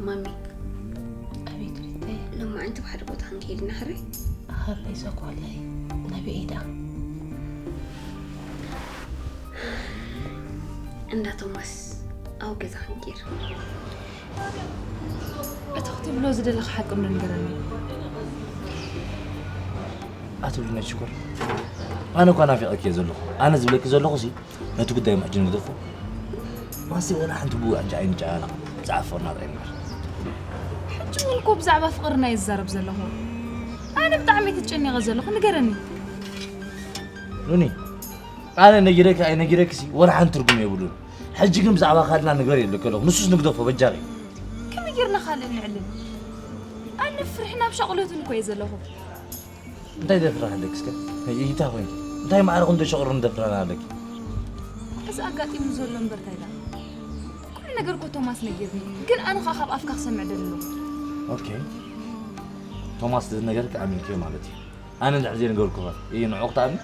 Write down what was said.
ማሚ፣ ኣቤት ቤተይ። ሎማዓንቲ ብሓደ ቦታ ክንከይድ ኢና ሕራይ? ሃበይ ዘጓለይ፣ ናበይ ኢዳ? እንዳ ቶማስ ኣብ ገዛ ክንከይድ። እቲ ክትብሎ ዝደለኻ ሓቂ እንዶ ንገረኒ። ኣትብልኒ ሽኮር፣ ኣነ እኳ ናፊቐኪ እየ ዘለኹ። ኣነ ዝብለኪ ዘለኹ ሲ ነቲ ጉዳይ ምሕጂ ንግደፎ። ማሲ ወላ ሓንቲ ብኡ ሕጂ ኣይንጨናነቕ። ብዛዕባ ፍቕርና ጥራይ ንግበር። ሕጂ እውን እኮ ብዛዕባ ፍቕርና እየ ዝዛረብ ዘለኹ። ኣነ ብጣዕሚ እየ ተጨኒቐ ዘለኹ። ንገረኒ። ኑኒ፣ ኣነ ነጊረኪ ኣይነጊረኪ ሲ ወላ ሓንቲ ትርጉም የብሉን። ሕጂ ግን ብዛዕባ ካልድና ንግበር የብለኪ ኣለኹ። ንሱስ ንግደፎ በጃኺ። ከመይ ጌርና ካልእ ንዕልል? ኣነ ፍርሒ ናብ ሻቕሎትን እኮ እየ ዘለኹ። እንታይ ደፍራ ኣለኪ እስከ? ይታ ኮይንኪ እንታይ ማዕረ ክንዶ ሸቕሮ እንደፍራና ኣለኪ? እዚ ኣጋጢሙ ዘሎ እምበር እንታይ ደኣ? ኩሉ ነገር እኮ ቶማስ ነጊርኒ፣ ግን ኣነ ኸኣ ካብ ኣፍካ ክሰምዕ ደሊ ኣለኹ። ኦኬ፣ ቶማስ ዝነገርኪ ኣሚንክዮ ማለት እዩ። ኣነ እንድሕር ዘይነገርኩኸ እዩ ንዕኡ ክትኣምኒ?